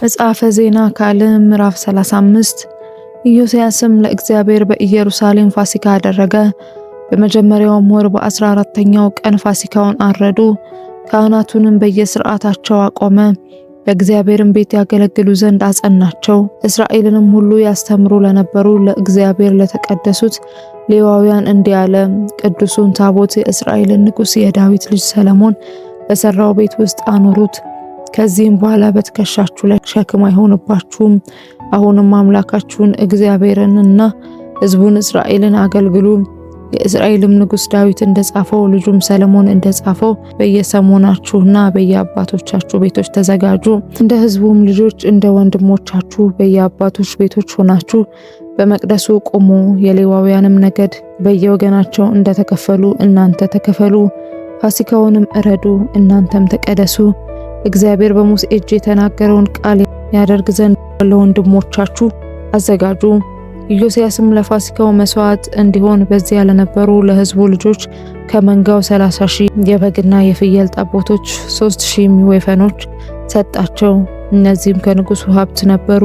መጽሐፈ ዜና ካልዕ ምዕራፍ 35። ኢዮስያስም ለእግዚአብሔር በኢየሩሳሌም ፋሲካ አደረገ። በመጀመሪያውም ወር በ14ኛው ቀን ፋሲካውን አረዱ። ካህናቱንም በየሥርዓታቸው አቆመ። በእግዚአብሔርም ቤት ያገለግሉ ዘንድ አጸናቸው። እስራኤልንም ሁሉ ያስተምሩ ለነበሩ ለእግዚአብሔር ለተቀደሱት ሌዋውያን እንዲህ አለ። ቅዱሱን ታቦት የእስራኤልን ንጉሥ የዳዊት ልጅ ሰለሞን በሰራው ቤት ውስጥ አኑሩት። ከዚህም በኋላ በትከሻችሁ ላይ ሸክም አይሆንባችሁም። አሁንም አምላካችሁን እግዚአብሔርንና ሕዝቡን እስራኤልን አገልግሉ። የእስራኤልም ንጉሥ ዳዊት እንደጻፈው ልጁም ሰለሞን እንደጻፈው በየሰሞናችሁና በየአባቶቻችሁ ቤቶች ተዘጋጁ። እንደ ሕዝቡም ልጆች እንደ ወንድሞቻችሁ በየአባቶች ቤቶች ሆናችሁ በመቅደሱ ቁሙ። የሌዋውያንም ነገድ በየወገናቸው እንደተከፈሉ እናንተ ተከፈሉ። ፋሲካውንም እረዱ፣ እናንተም ተቀደሱ። እግዚአብሔር በሙሴ እጅ የተናገረውን ቃል ያደርግ ዘንድ ለወንድሞቻችሁ አዘጋጁ። ኢዮስያስም ለፋሲካው መስዋዕት እንዲሆን በዚያ ለነበሩ ለሕዝቡ ልጆች ከመንጋው 30,000 የበግና የፍየል ጠቦቶች፣ 3,000 ወይፈኖች ሰጣቸው። እነዚህም ከንጉሱ ሀብት ነበሩ።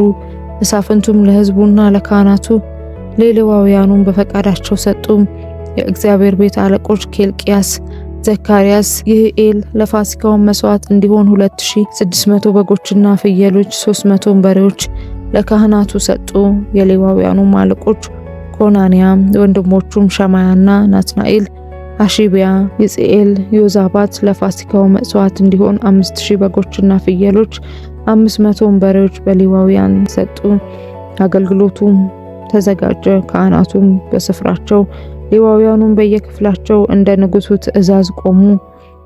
መሳፍንቱም ለሕዝቡና ለካህናቱ ለሌዋውያኑም በፈቃዳቸው ሰጡ። የእግዚአብሔር ቤት አለቆች ኬልቅያስ፣ ዘካርያስ፣ ይህኤል ለፋሲካው መስዋዕት እንዲሆን 2600 በጎችና ፍየሎች፣ 300 በሬዎች ለካህናቱ ሰጡ። የሌዋውያኑ አለቆች ኮናንያ፣ ወንድሞቹም ሸማያና ናትናኤል፣ አሺቢያ፣ ይጽኤል፣ ዮዛባት ለፋሲካው መስዋዕት እንዲሆን 5000 በጎችና ፍየሎች፣ 500 በሬዎች በሌዋውያን ሰጡ። አገልግሎቱም ተዘጋጀ። ካህናቱም በስፍራቸው ሌዋውያኑም በየክፍላቸው እንደ ንጉሱ ትእዛዝ ቆሙ።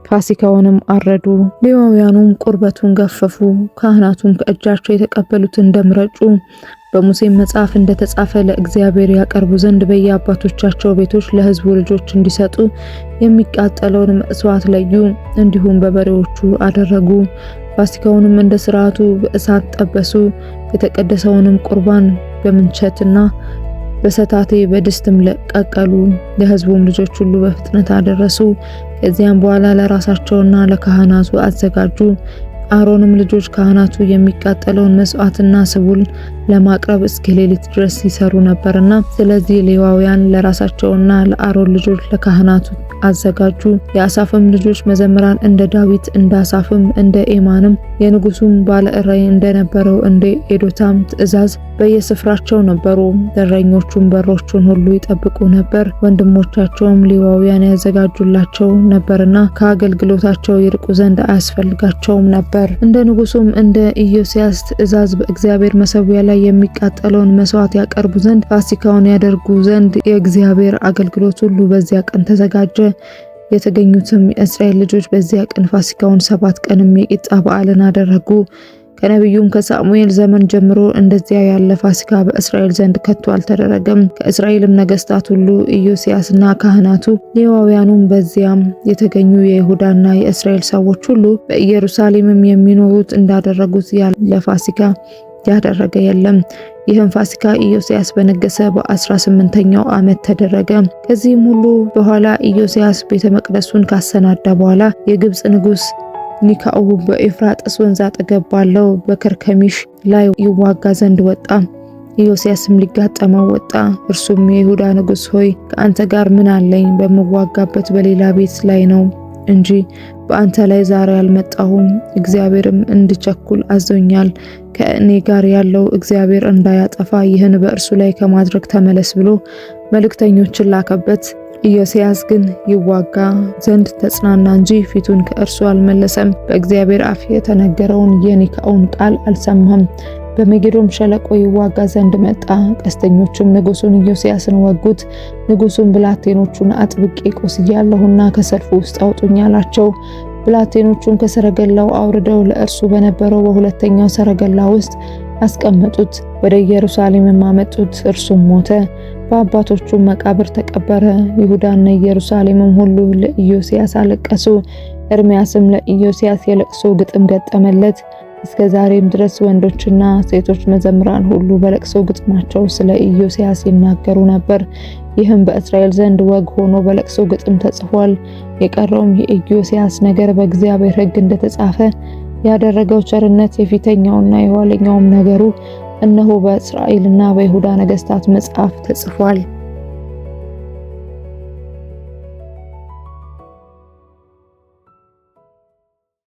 ፋሲካውንም አረዱ። ሌዋውያኑም ቁርበቱን ገፈፉ። ካህናቱም ከእጃቸው የተቀበሉትን ደም ረጩ። በሙሴም መጽሐፍ እንደተጻፈ ለእግዚአብሔር ያቀርቡ ዘንድ በየአባቶቻቸው ቤቶች ለሕዝቡ ልጆች እንዲሰጡ የሚቃጠለውን መስዋዕት ለዩ። እንዲሁም በበሬዎቹ አደረጉ። ፋሲካውንም እንደ ስርዓቱ በእሳት ጠበሱ። የተቀደሰውንም ቁርባን በምንቸትና በሰታቴ በድስትም ቀቀሉ። ለሕዝቡም ልጆች ሁሉ በፍጥነት አደረሱ። ከዚያም በኋላ ለራሳቸውና ለካህናቱ አዘጋጁ። አሮንም ልጆች ካህናቱ የሚቃጠለውን መስዋዕትና ስቡል ለማቅረብ እስከ ሌሊት ድረስ ይሰሩ ነበርና፣ ስለዚህ ሌዋውያን ለራሳቸውና ለአሮን ልጆች ለካህናቱ አዘጋጁ። የአሳፍም ልጆች መዘምራን እንደ ዳዊት፣ እንደ አሳፍም፣ እንደ ኤማንም የንጉሱም ባለ ራእይ እንደነበረው እንደ ኤዶታም ትእዛዝ በየስፍራቸው ነበሩ። በረኞቹም በሮቹን ሁሉ ይጠብቁ ነበር። ወንድሞቻቸውም ሌዋውያን ያዘጋጁላቸው ነበርና ከአገልግሎታቸው ይርቁ ዘንድ አያስፈልጋቸውም ነበር። እንደ ንጉሱም እንደ ኢዮስያስ ትእዛዝ በእግዚአብሔር መሠዊያ ላይ የሚቃጠለውን መስዋዕት ያቀርቡ ዘንድ ፋሲካውን ያደርጉ ዘንድ የእግዚአብሔር አገልግሎት ሁሉ በዚያ ቀን ተዘጋጀ። የተገኙትም የእስራኤል ልጆች በዚያ ቀን ፋሲካውን 7 ቀንም የቂጣ በዓልን አደረጉ። ከነቢዩም ከሳሙኤል ዘመን ጀምሮ እንደዚያ ያለ ፋሲካ በእስራኤል ዘንድ ከቶ አልተደረገም። ከእስራኤልም ነገስታት ሁሉ ኢዮስያስና ካህናቱ ሌዋውያኑም በዚያም የተገኙ የይሁዳና የእስራኤል ሰዎች ሁሉ በኢየሩሳሌምም የሚኖሩት እንዳደረጉት ያለ ፋሲካ ያደረገ የለም። ይህም ፋሲካ ኢዮስያስ በነገሰ በ18ኛው ዓመት ተደረገ። ከዚህም ሁሉ በኋላ ኢዮስያስ ቤተ መቅደሱን ካሰናዳ በኋላ የግብፅ ንጉስ ኒካኡ በኤፍራጥስ ወንዝ አጠገብ ባለው በከርከሚሽ ላይ ይዋጋ ዘንድ ወጣ። ኢዮስያስም ሊጋጠመው ወጣ። እርሱም የይሁዳ ንጉስ ሆይ፣ ከአንተ ጋር ምን አለኝ? በምዋጋበት በሌላ ቤት ላይ ነው እንጂ በአንተ ላይ ዛሬ አልመጣሁም። እግዚአብሔርም እንድቸኩል አዞኛል። ከእኔ ጋር ያለው እግዚአብሔር እንዳያጠፋ ይህን በእርሱ ላይ ከማድረግ ተመለስ ብሎ መልእክተኞችን ላከበት። ኢዮስያስ ግን ይዋጋ ዘንድ ተጽናና እንጂ ፊቱን ከእርሱ አልመለሰም። በእግዚአብሔር አፍ የተነገረውን የኒካውን ቃል አልሰማም። በመጌዶም ሸለቆ ይዋጋ ዘንድ መጣ። ቀስተኞቹም ንጉሱን ኢዮስያስን ወጉት። ንጉሱም ብላቴኖቹን አጥብቄ ቆስያለሁና ከሰልፉ ውስጥ አውጡኝ አላቸው። ብላቴኖቹን ከሰረገላው አውርደው ለእርሱ በነበረው በሁለተኛው ሰረገላ ውስጥ አስቀመጡት። ወደ ኢየሩሳሌምም አመጡት። እርሱም ሞተ፣ በአባቶቹም መቃብር ተቀበረ። ይሁዳና ኢየሩሳሌምም ሁሉ ለኢዮስያስ አለቀሱ። ኤርምያስም ለኢዮስያስ የለቅሶ ግጥም ገጠመለት። እስከ ዛሬም ድረስ ወንዶችና ሴቶች መዘምራን ሁሉ በለቅሶ ግጥማቸው ስለ ኢዮስያስ ይናገሩ ነበር። ይህም በእስራኤል ዘንድ ወግ ሆኖ በለቅሶ ግጥም ተጽፏል። የቀረውም የኢዮስያስ ነገር በእግዚአብሔር ሕግ እንደተጻፈ ያደረገው ቸርነት የፊተኛውና የኋለኛውም ነገሩ እነሆ በእስራኤልና በይሁዳ ነገስታት መጽሐፍ ተጽፏል።